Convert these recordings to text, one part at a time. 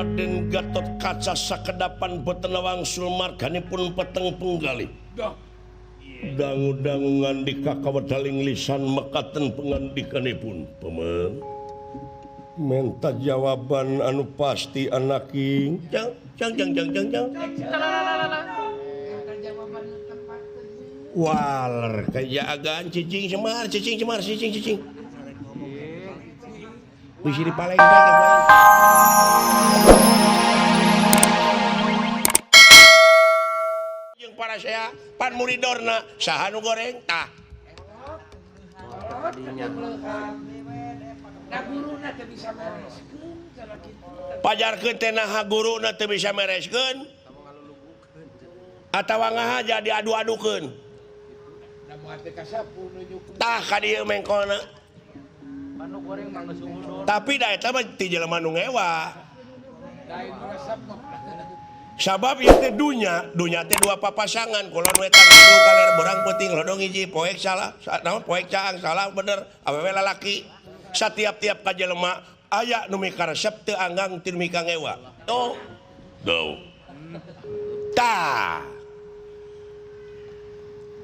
Raden Gatot Kaca sakedapan boten wangsul marganipun peteng penggalih. Dangu-dangu ngandika kawedaling lisan mekaten pengandikanipun. Paman menta jawaban anu pasti anaking. Jang jang jang jang jang jang. Waler kajagaan cicing semar cicing semar cicing cicing. Bisi dipaleng jeung para saya pan muridorna saha nu goreng tah. Pajarkeun teh naha guruna teu bisa mereskeun atawa ngahaja diadu-adukeun. Tah ka dieu mengkolna. Tapi da eta mah ti jelema nu ngewa. Sabab ieu teh dunya, dunya teh dua papasangan, kulon wetan kidul kaler beurang peuting lodong hiji, poek salah, naon poek caang salah bener, awewe lalaki. Satiap-tiap ka jelema aya nu mikaresep teu anggang teu mika ngewa. Tuh. Duh. Tah.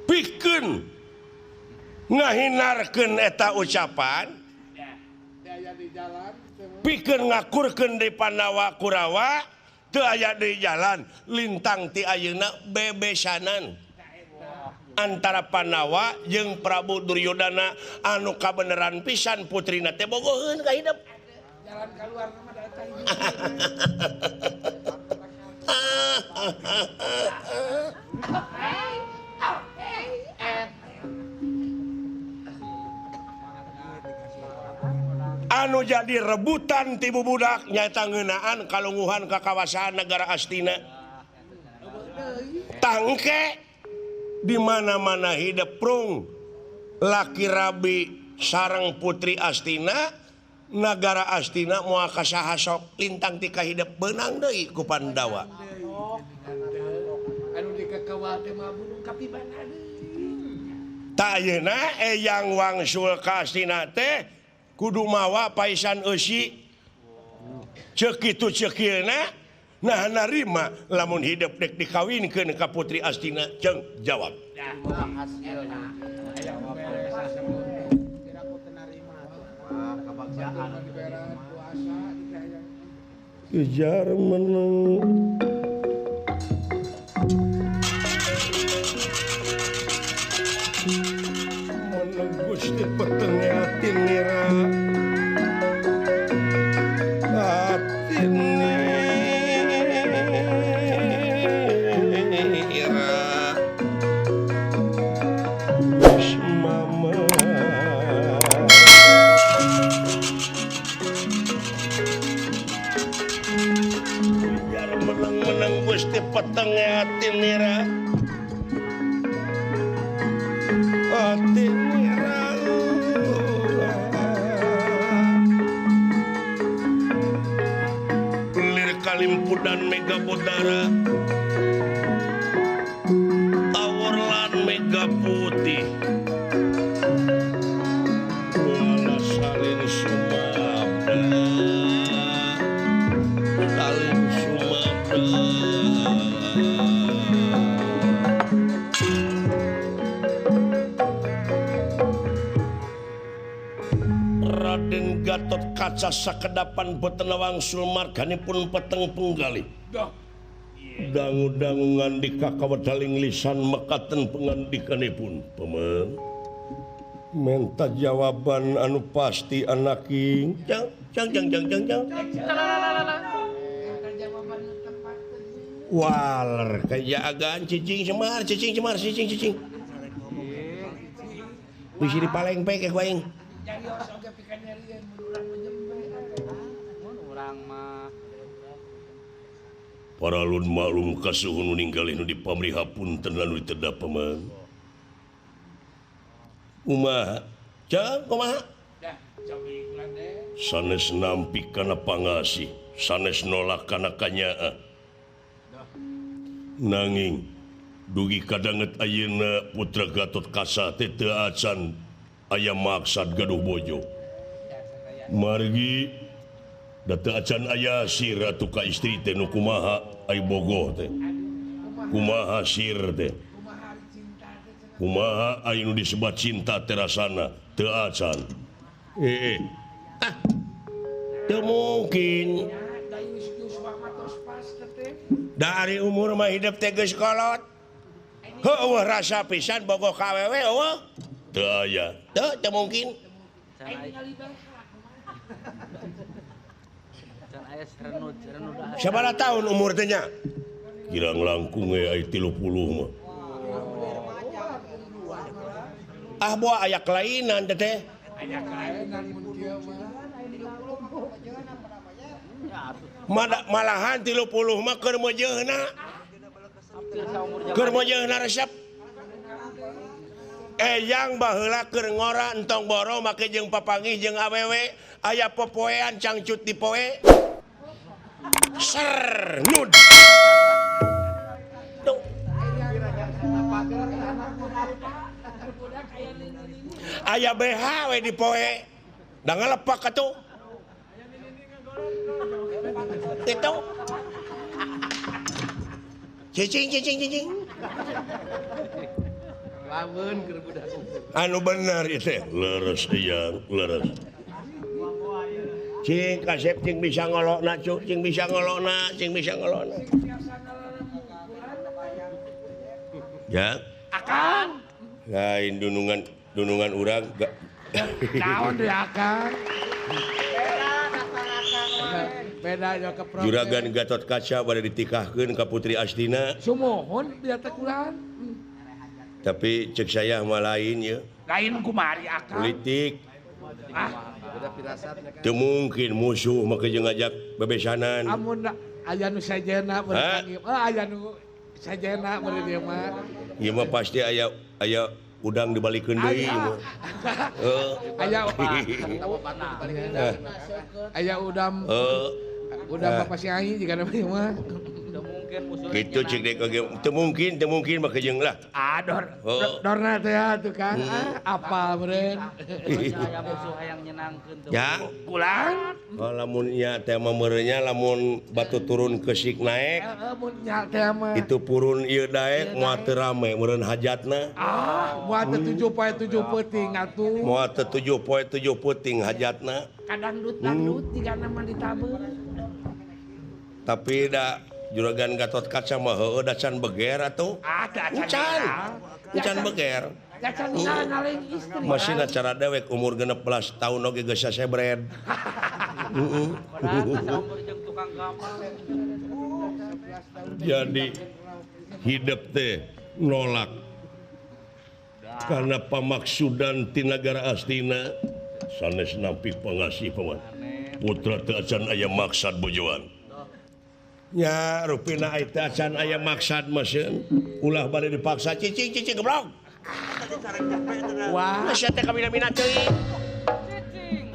Pikeun ngahinarkeun eta ucapan, pikeun ngakurkeun di Pandawa Kurawa teu aya di jalan lintang ti ayeuna bebesanan antara Pandawa jeung Prabu Duryodana anu kabeneran pisan putrina teh bogoheun ka hidep. Jalan kaluar mah da eta hiji. Anu jadi rebutan ti bubudak nyaeta ngeunaan kalunguhan ka kawasan negara Astina. Tangke di mana-mana hidep prung laki rabi sareng putri Astina, nagara Astina moal ka saha sok lintang ti kahidep beunang deui ku Pandawa. Anu dikekewal teh mah gunung kapibana deui. Tah ayeuna eyang wangsul ka Astina teh kudu mawa paisan eusi. Ceuk kitu ceuk ieu nah narima lamun hidep dek dikawinkeun ka putri Astina. Ceung jawab. Kejar menang menang Gusti peteng ati nira ati nira wis mama biar menang-menang Gusti peteng ati nira ati nira lir kalimpudan mega bodara awor lan mega putih wala salin sumabda salin sumabda. Raden Gatot Kaca sakedapan boten wangsul marganipun peteng penggalih. Dangu-dangu ngandika kawedaling lisan mekaten pengandikanipun. Paman menta jawaban anu pasti anaking. Jang jang jang jang jang jang. Waler kajagaan cicing semar cicing semar cicing cicing. Bisi dipaleng pek ku aing. Paralun maklum kasuhun nu ninggalih nu dipamrih hapunten lan nu ditedha paman. Kumaha? Jang kumaha? Sanes nampi kana pangasih, sanes nolak kana kanyaah. Nanging dugi kadanget ayeuna putra Gatot Kaca teh teu acan aya maksad gaduh bojo. Margi Da teu acan aya sir atuh ka istri teh nu kumaha ai bogoh teh. Kumaha sir teh. Kumaha ai nu disebat cinta teh rasana teu acan. Ah. Teu mungkin. Da ari umur mah hidup teh geus kolot. Heueuh rasa pisan bogoh ka awewe eueuh. Teu aya. Teu mungkin. Sabaraha tahun umur teh nya? Kirang langkung we aya 30 mah. Ah boa aya kelainan teh teh. Aya kelainan mun kieu mah. Malahan 30 mah keur meujeuhna. Keur meujeuhna resep. Eyang baheula keur ngora entong boro make jeung papanggih jeung awewe aya popoean cangcut di poe. Ser nud. Tuh. Aya BH we di poe. Da ngalepak atuh. Itu. Cicing cicing cicing. Anu bener itu leres iya leres. Cing kasep cing bisa ngolokna cuk cing bisa ngolokna cing bisa ngolokna. Ya. Akang. Lain dunungan dunungan urang gak. Naon deui akang. Beda beda ke Juragan Gatot Kaca bade ditikahkeun ka Putri Astina. Sumuhun biar teh kulan. Tapi cek saya mah lain ya. Lain kumari akang. Politik. Ah, teu mungkin musuh make jeung ngajak bebesanan. Amun aya nu sajena beurang. Ah aya nu sajena beureum ieu mah. Ieu mah pasti aya aya udang dibalikeun deui ieu mah. Heeh. Aya aya udam. Udam Bapak Siai jika nama ieu mah. Gitu cek dek oge teu mungkin make jeung lah. Ah dor. Dorna teh atuh kan. Apal meureun. Aya musuh hayang nyenangkeun teu. Ya, kulang. Oh lamun nya teh mah meureunnya lamun batu turun keusik naek. Heeh mun nya teh mah. Itu purun ieu daek moal teu rame meureun hajatna. Ah, moal teu 7 poe 7 peuting atuh. Moal teu 7 poe 7 peuting hajatna. Kadangdut-dangdut jigana mah ditabeun. Tapi da Juragan Gatot Kaca mah heueuh da can beger atuh. Ah, can. Can beger. Da can ngaleng istri. Masih cara dewek umur 16 tahun oge geus sasebred. Heeh. Jadi hidup teh nolak karena pamaksudan ti nagara Astina sanes nampi pangasih paman. Putra teu acan aya maksad bojoan. Ya rupina ai teu acan aya maksad mah sieun ulah bade dipaksa cicing cicing geblog. Wah, sia teh kamina-mina teuing. Cicing.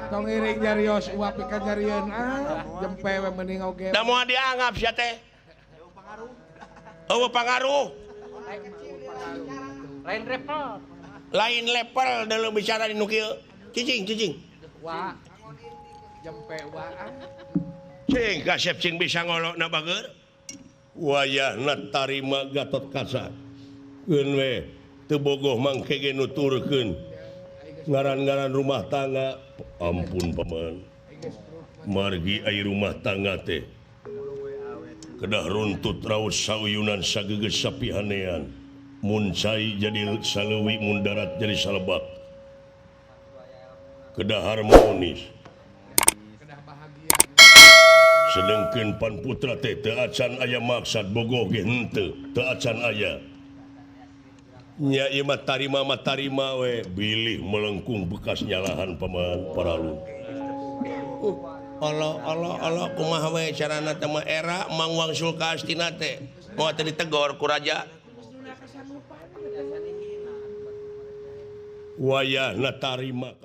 Tong iring nyarios uap ikan nyarieun ah jempe we mending oge. Da moal dianggap sia teh. Eueuh pangaruh. Lain level. Lain level dalam bicara di nu kieu. Cicing cicing. Wah. Jempe wah. Cing kasep cing bisa ngolokna bager. Wayahna tarima Gatot Kaca. Keun we teu bogoh mangke ge nuturkeun ngaran-ngaran rumah tangga. Ampun paman. Margi ai rumah tangga teh kedah runtut raos sauyunan sagegeus sapihanean. Mun cai jadi saleuwi mun darat jadi salebak. Kedah harmonis. Sedengkeun pan putra teh teu acan aya maksad bogoh ge henteu teu acan aya. Nya ieu mah tarima we bilih melengkung bekas nyalahan paman paralun. Allah Allah Allah kumaha we carana teh mah era Mang Wangsul ka Astina teh moal teh ditegor ku raja. Wayahna tarima.